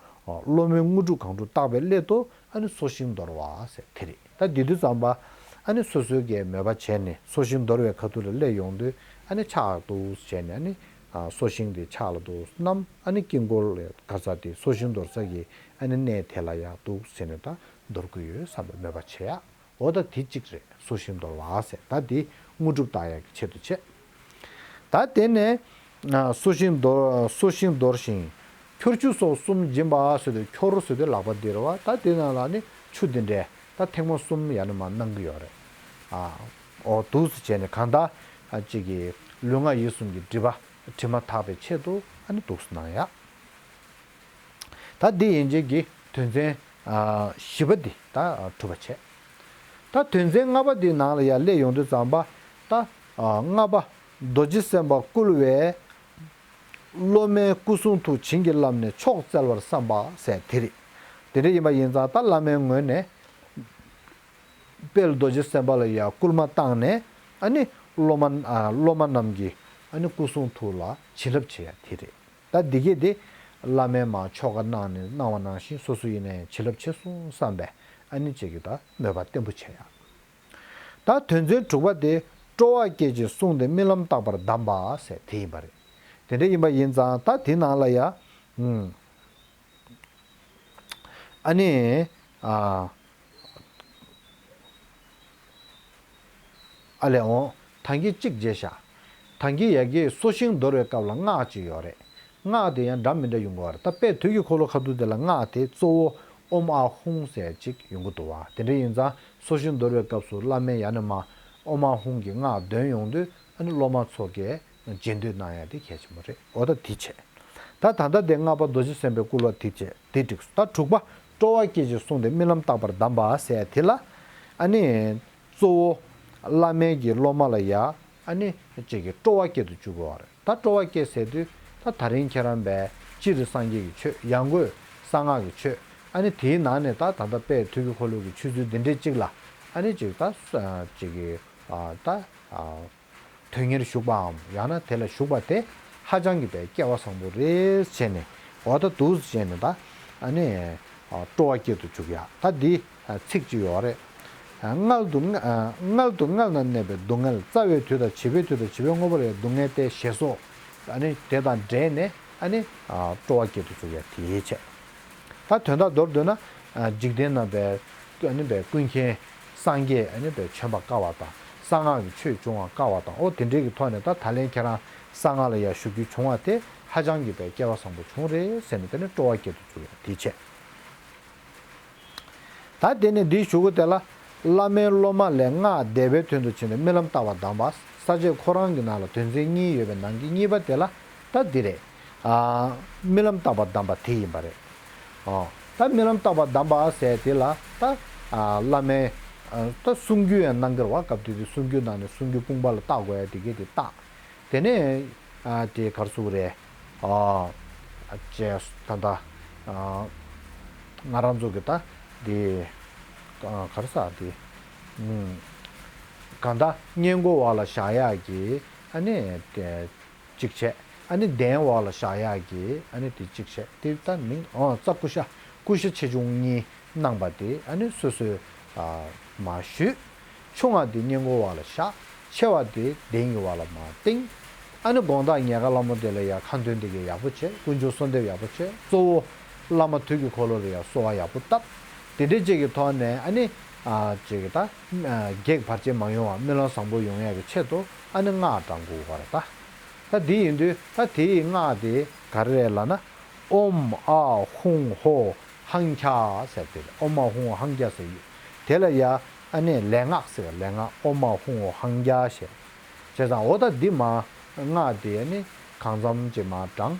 སློབ་མའི་དངོས་གྲུབ་གང་སྒྲུབ་བརྟག་པའི་སླད་དུ་ཨ་ནི་གསོ་ཞིང་འདོར་བ་ཟེར་དེ་རེད། ད་འདི་དུས་ཙམ་པ་ཨ་ནི་སོ་སོའི་གི་མོས་པ་བྱས་ནས་གསོ་ཞིང་འདོར་བའི་ཁ་ཐུག་ལ་སླེབས་ཡོང་དུས་ཨ་ནི་ཕྱག་འདུག་བྱས་ནས་ཨ་ནི་གསོ་ཞིང་དེ་ཕྱག་ལ་འདུག་བསྣམས་ཨ་ནི་དཀྱིལ་འཁོར་ལ་ག་ས་དེ་གསོ་ཞིང་འདོར་ས་གི་ཨ་ནི་གནས་དེ་ལ་ཡར་འདུག་ཟེར་ནས་ད་འདོར་གི་ཡོད་བསམ་པའི་མོས་པ་བྱེད་ཡག་འོ་ད་དེ་གཅིག་རེད། གསོ་ཞིང་འདོར་བ་ཟེར་ད་དེ་དངོས་གྲུབ་བརྟག་ཡག་གི་ཆེད་དུ་བྱས། ད་དེ་ནས་གསོ་ཞིང་འདོར་གསོ་ཞིང་འདོར་ཞིང་ཁྱོར་ཆུ་སོགས་གསུམ་སྦྱིན་པ་ཟེར་དུས་ཁྱོར་ཟེར་དུས་ལག་པ་འདི་རེད་བ། ད་དེ་ནང་ལ་ནི་ཆུ་འདི་འདྲས་ད་ཐེངས་མ་གསུམ་ཡང་ན་མར་གནང་གི་ཡོད་རེད། ཨ་འོ་འདུག་སེ་བྱས་ནས་གང་ལྟར་ཅིག་གི་ལུས་ངག་ཡིད་གསུམ་གྱི་སྒྲིབ་པ་དྲི་མ་དག་པའི་ཆེད་དུ་ཨ་ནི་འདུག་སེ་གནང་ཡག་ད་འདི་ཡན་ཆད་ཀྱི་དོན་ཚན་བཞི་པ་འདི་ད་གྲུབ་པ་བྱས། ད་དོན་ཚན་ལྔ་པ་འདི་ནང་ལ་ཡར་སླེབས་ཡོང་དུས་ཙམ་པ་ད་ལྔ་པ་རྡོ་རྗེ་སེམས་དཔའ་བསྐུལ་བས་སློབ་མའི་སྐུ་གསུང་ཐུགས་བྱིན་གྱིས་བརླབས་ནས་མཆོག་སྩལ་བར་བསམ་པ་ཟེར་དེ་རེད། དེ་འདྲ་ཡིན་པ་ཡིན་ཙང་ད་བླ་མའི་ངོས་ནས་དཔལ་རྡོ་རྗེ་སེམས་དཔའ་ལ་ཡར་སྐུལ་མ་བཏང་ནས་ཨ་ནི་སློབ་མ་སློབ་མ་རྣམས་ཀྱི་ཨ་ནི་སྐུ་གསུང་ཐུགས་ལ་བྱིན་རླབས་བྱེད་ཡ་དེ་རེད། ད་འདི་གས་དེ་བླ་མས་མར་ཆོ་ག་གནང་ནས་གནང་བ་ནང་བཞིན་སོ་སོ་ཡིན་ན་ཡང་བྱིན་རླབས་ཆེ་སོང་བསམ་པས་ཨ་ནི་ཅིག་གི་ད་མོས་པ་བརྟན་པོ་བྱེད་ཡ། ད་དོན་ཚན་དྲུག་པ་དེ་སྤྲོ་བ་སྐྱེད་ཅིང་བསྲུངས་ཏེ་རྨི་ལམ་རྟག་པར་གདམས་པ་ཟེར་དེ་ཡིན་པ་རེད། དེ་འདྲ་ཡིན་པ་ཡིན་ཙང་ད་དེ་ནང་ལ་ཡ། ཨ་ནི། ཨ། ཨ་ལས་འོང་། ཐང་གི་གཅིག་བརྗེད་བཞག་ཐང་གི་ཡ་གིས་གསོ་ཞིང་འདོར་བའི་སྐབས་ལ་སྔགས་ཅིག་ཡོད་རེད། སྔགས་དེ་ཡང་འདྲ་མི་འདྲ་ཡོང་གི་ཡོད་རེད། ད་དཔལ་དུས་ཀྱི་འཁོར་ལོ་ཁ་ཐུག་དེ་ལ་སྔགས་དེ་གཙོ་བོ་ཨོཾ་ཨཱཿཧཱུྃ་ཟེར་ཅིག་ཡོང་གི་འདུག་བ། དེ་འདྲ་ཡིན་ཙང་གསོ་ཞིང་འདོར་བའི་སྐབས་སུ་བླ་མས་ཡང་ན་མ་ཨོཾ་ཨཱཿཧཱུྃ་གི་སྔགས་འདོན་ཡོང་དུས་ཨ་ནི་སློབ་མ་ཚོ་གིས་རྗེས་ཟློས་གནང་ཡ་དེ་གལ་ཆེན་པོ་རེད། འོ་ད་དེ་བྱས། ད་ད་ལྟ་དེ་ལྔ་པ་རྡོ་རྗེ་སེམས་དཔའི་སྐུལ་བ་དེ་བྱས་དེ་འགྲིག་སོང་། ད་དྲུག་པ་སྤྲོ་བ་བསྐྱེད་ཅིང་གསུངས་ཏེ་རྨི་ལམ་བརྟག་པར་གདམས་པ་ཟེར་དེ་ལ། ཨ་ནི། གཙོ་བོ། བླ་མའི་གི་སློབ་མ་ལ་ཡ། ཨ་ནི། ཅིག་གི་སྤྲོ་བ་བསྐྱེད་དུ་བཅུག་དགོས་པ་རེད། ད་སྤྲོ་བ་བསྐྱེད་ཟེར་དུས། ད་ད་རིང་ཁྱེད་རང་བས་སྤྱིར་སངས་རྒྱས་ཀྱི་ཆོས། ཡང་སྒོས་གསང་སྔགས་ཀྱི་ཆོས། ཨ་ནི་དེའི་ནང་ནས་ད་ད་ལྟ་དཔལ་དུས་ཀྱི་འཁོར་ལོ་གི་ཆོས་ཚུལ་འདི་འདྲའི་གཅིག་ལ། ཨ་ནི་ཅིག་ད་ཅིག་གི་ད། དོན་གཉེར་ཞུགས་པའམ་ཡང་ན་དེ་ལ་ཞུགས་པ་དེ་ཧ་ཅང་གི་བས་སྐལ་བ་བཟང་པོ་རེད་བྱས་ནས། འོ་ད་འདུག་བྱས་ནས་ད། ཨ་ནི། སྤྲོ་བ་བསྐྱེད་དུ་བཅུག་ཡ། ད་འདི་ཚིག་ཅིག་ཡོད་རེད། མངལ་དུ་མངལ་དུ་མངལ་ན་གནས་པའི་སྡུག་བསྔལ། རྩ་བའི་དུས་དང་བྱིས་པའི་དུས་དང་བྱིས་པའི་དངོས་པོ་ལ་ཡང་སྡུག་བསྔལ་སྟེ་ཞེས་སོགས། ཨ་ནི་དེ་དང་འབྲེལ་ནས། ཨ་ནི། སྤྲོ་བ་བསྐྱེད་དུ་བཅུག་ཡ་དེའི་ཆེད། ད་དོན་དག་མདོར་བསྡུས་ན། འཇིག་རྟེན་ན་བས། ཨ་ནི་བས་ཀུན་མཁྱེན་སངས་རྒྱས། ཨ་ནི་བས་བྱོན་པ་དཀའ་བ་དང་། གསང་སྔགས་ཀྱི་ཆོས་འབྱུང་བ་དཀའ་བ་དང་། ཨོ་དེ་འདྲའི་གི་ཐོག་ནས་ད་ད་ལན་ཁྱེད་རང་གསང་སྔགས་ལ་ཡར་ཞུགས་རྒྱུ་བྱུང་བ་དེ་ཧ་ཅང་གི་བས་སྐལ་བ་བཟང་པོ་བྱུང་རེད་ཟེར་ནས། དེ་ནས་སྤྲོ་བ་བསྐྱེད་དུ་བཅུག་ཡ་དེའི་ཆེད། ད་དེ་ནས་འདིའི་གཞུག་གུ་དེ་ལ། བླ་མའི་སློབ་མ་ལས་སྔགས་བཟླས་པའི་དོན་དུ་བྱས་ནས་རྨི་ལམ་བརྟག་པ་གདམས་པ། ས་བཅད་ཁོ་རང་གི་ནང་ལ་དོན་ཚན་གཉིས་ཡོད་པའི་ནང་གི་གཉིས་པ་དེ་ལ་ད་འདི་རེད། ཨ། རྨི་ལམ་བརྟག་པ་གདམས་པ་དེ་ཡིན་པ་རེད། ཨ། ད་རྨི་ལམ་བརྟག་པ་གདམས་པ་ཟེར་དེ་ལ་ད། ཨ། བླ་མའི། ཨ། ད་གསུང་རྒྱུན་ཡང་གནང་གི་རེད་བ། སྐབས་དེ་དུས་གསུང་རྒྱུན་ནང་ནས་གསུང་རྒྱུན་དཔུང་པ་ལ་བཏགས་དགོས་ཡ་དེ་གས་དེ་བཏགས། དེ་ནས། ཨ། དེ་ག་རེ་ཟེར་དགོས་རེད། ཨ། ཅེས་ད་ལྟ། ཨ། ང་རང་ཚོ་གི་ད་དེ། ཨ། ག་རེ་ཟེར་དེ། ཨུམ། གང་ལྟར་སྔས་མགོ་འོག་ལ་བཞག་ཡག་གི། ཨ་ནི་དེ་གཅིག་བྱས། ཨ་ནི་གདན་འོག་ལ་བཞག་ཡག་གི། ཨ་ནི་དེ་གཅིག་བྱས། དེ་ད་མིང་། ཨོ། རྩ་ཀུ་ཤ། ཀུ་ཤ་ཆེ་ཆུང་གཉིས་གནང་པ་དེ། ཨ་ནི་སོ་སོས། ཨ། མར་ཞུས། ཆུང་བ་དེ་སྔས་མགོ་འོག་ལ་བཞག་ཆེ་བ་དེ་གདན་གྱི་འོག་ལ་མར་བཏིང་། ཨ་ནི་དགོང་དག་ཉལ་ཁ་སླ་མོ་དེ་ལ་ཡ་ཁ་འདོན་དེ་གས་ཡག་པོ་བྱས། དཀོན་མཆོག་གསོལ་འདེབས་ཡག་པོ་བྱས། གཙོ་བོ་བླ་མ་དུས་ཀྱི་འཁོར་ལོ་ལ་ཡ་གསོལ་བ་ཡག་པོ་བཏབ། དེ་འདྲའི་ཅིག་གི་ཐོག་ནས། ཨ་ནི། ཨ། ཅིག་གི་ད། ཨ། བགེགས་བར་ཆད་མ་ཡོང་བ། རྨི་ལམ་བཟང་པོ་ཡོང་ཡག་གི་ཆེད་དུ། ཨ་ནི་སྔགས་བགྲང་དགོས་པ་རེད་ད། ད་དེ་ཡིན་དུས་ད་དེའི་སྔགས་དེ་ག་རེ་རེད་ལབ་ན། ཨོཾ་ཨཱཿཧཱུྃ་ཧོཿཧཱིང་ཁྱ་ཟེར་དེ་རེད། ཨོཾ་ཨཱཿཧཱུྃ་ཧོཿཧཱིང་ཁྱ་ཟེར་ཡོད། དེ་ལ་ཡ། ཨ་ནི་ལས་སྔགས་ཟེར་བ། ལས་སྔགས་ཨོཾ་ཨཱཿཧཱུྃ་ཧོཿཧཱིང་ཁྱ་ཞེས། བྱས་ཙང་འོ་ད་འདི་མར་སྔགས་དེ་ནི་གང་འཚམ་ཅིག་མར་བགྲངས།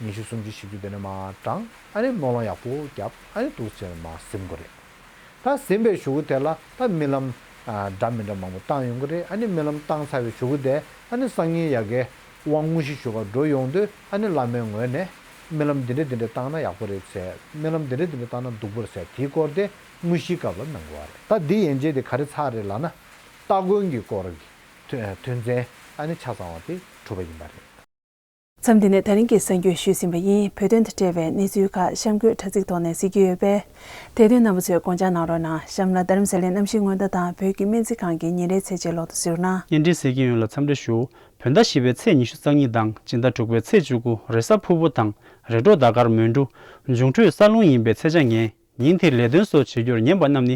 ཉི་ཤུ་སུམ་ཅུ་བཞི་བཅུ་དེ་ནས་མར་བགྲངས། ཨ་ནི་སྨོན་ལམ་ཡག་པོ་བརྒྱབ། ཨ་ནི་འདུག་སེ་མར་ཟིན་དགོས་རེད། ད་ཟིན་པའི་གཞུག་གུ་དེ་ལ་ད་རྨི་ལམ། ཨ། འདྲ་མི་འདྲ་མང་པོ་བཏང་ཡོང་གི་རེད། ཨ་ནི་རྨི་ལམ་བཏང་ཚར་བའི་གཞུག་གུ་དེ། ཨ་ནི་སང་ཉིན་ཡ་གི་དབང་དངོས་གཞི་ཞུ་གར་འགྲོ་ཡོང་དུས། ཨ་ནི་བླ་མའི་ངོས་ནས་རྨི་ལམ་འདི་འདྲ་འདི་འདྲ་བཏང་ན་ཡག་པོ་རེད་ཟེར། རྨི་ལམ་འདི་འདྲ་འདི་འདྲ་བཏང་ན་སྡུག་པོ་རེད་ཟེར། དེའི་སྐོར་དེ་དངོས་གཞིའི་སྐབས་ལ་གནང་དགོས་པ་རེད། ད་འདི་ཡན་ཆད་དེ་ག་རེ་ཚར་རེད་ལབ་ན། སྟ་གོན་གྱི་སྐོར་གྱི་དོན་དོན་ཚན། ཨ་ནི་ཆ་ཚང་བ་དེ་གྲུབ་པ་ཡིན་པ་རེད། མཚམས་འདི་ནས་ད་རིང་གི་གསར་འགྱུར་ཞུས་ཟིན་པ་ཡིན། བོད་དོན་དང་འབྲེལ་བའི་གནས་ཚུལ་ཁག་གཤམ་འཁོད་དྲ་ཚིགས་ཐོག་ནས་གཟིགས་རྒྱུ་ཡོད་པས། དེ་དོན་རྣམ་པ་ཚོས་དགོངས་འཇགས་གནང་རོགས་གནང་། གཤམ་ལ་རྡ་རམ་ས་ལའི་གནམ་གཤིས་སྔོན་བརྡ་དང་བོད་ཀྱི་སྨན་རྩིས་ཁང་གི་ཉིན་རེའི་ཚེས་ཆའི་ལོ་ཐོ་གཟིགས་རོགས་གནང་། བརྙན་འཕྲིན་གཟིགས་མཁན་ཡོངས་ལ་འཚམས་འདྲི་ཞུ། བོད་ཟླ་བཞི་པའི་ཚེས་ཉི་ཤུ་རྩ་གཉིས་དང་སྤྱི་ཟླ་དྲུག་པའི་ཚེས་བཅུ་དགུ། རེས་གཟའ་ཕུར་བུ་དང་རེས་གྲོགས་ཟླ་སྐར་མོན་གྲུ། འབྱུང་འཕྲོད་ས་རླུང་ཡིན་པའི་ཚེས་ཆ་ངན། ཉིན་དེར་ལས་དོན་སོགས་བྱེད་རྒྱུར་ཉན་པ་རྣམས་ནི།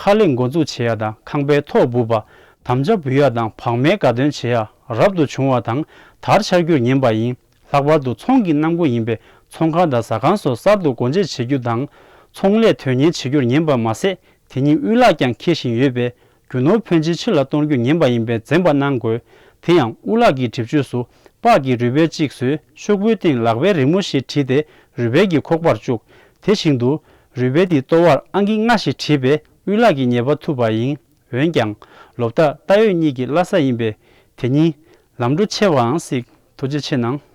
ཁ་ལས་འགོ་འཛུགས་བྱེད་ཡ་དང་ཁང་པའི་ཐོག་སྦུབ་པ། དམ་བཅའ་འབུལ་ཡ་དང་བག་མའི་དགའ་སྟོན་བྱེད་ཡ་རབ་ཏུ་བྱུང་བ་དང་དར་འཕྱར་རྒྱུར་ཉན་པ་ཡིན། ལྷག་པར་དུ་ཚོང་གི་གནམ་སྒོ་ཡིན་པས་ཚོང་ཁང་དང་ཟ་ཁང་སོགས་གསར་དུ་སྒོ་འབྱེད་བྱེད་རྒྱུ་དང་། ཚོང་ལས་དོན་གཉེར་བྱེད་རྒྱུར་ཉན་པ་མ་ཟད། དེ་ཉིན་དབུལ་ལག་ཀྱང་འཁེལ་བཞིན་ཡོད་པས། རྒྱུ་ནོར་ཕོན་ཆེ་ཕྱི་ལ་གཏོང་རྒྱུར་ཉན་པ་ཡིན་པས་འཛེམ་པ་གནང་དགོས། དེ་ཡང་དབུལ་ལག་གི་གྲིབ་ཆོས་སུ། སྤགས་ཀྱི་རུས་སྦལ་གཅིག་བཟོས། ཤོག་བུའི་སྟེང་ལག་པའི་རི་མོ་ཞིག་བྲིས་ཏེ་རུས་སྦལ་གྱི་ཁོག་པར་བཅུག་དེ་བཞིན་དུ། རུས་སྦལ་དེའི་ལྟོ་བར་ཨང་ཀི་ལྔ་ཞིག་བྲིས་པས་དབུལ་ལག་གི་ཉེས་པ་ཐུབ་པ་ཡིན། འོན་ཀྱང་། ལོ་རྟགས་རྟ་ཡོས་གཉིས་ཀྱི་བླ་གཟའ་ཡིན་པས། དེ་ཉིན། ལམ་འགྲོ་ཆེ་བའང་སྲིད། ཐུགས་རྗེ་ཆེ་གནང་།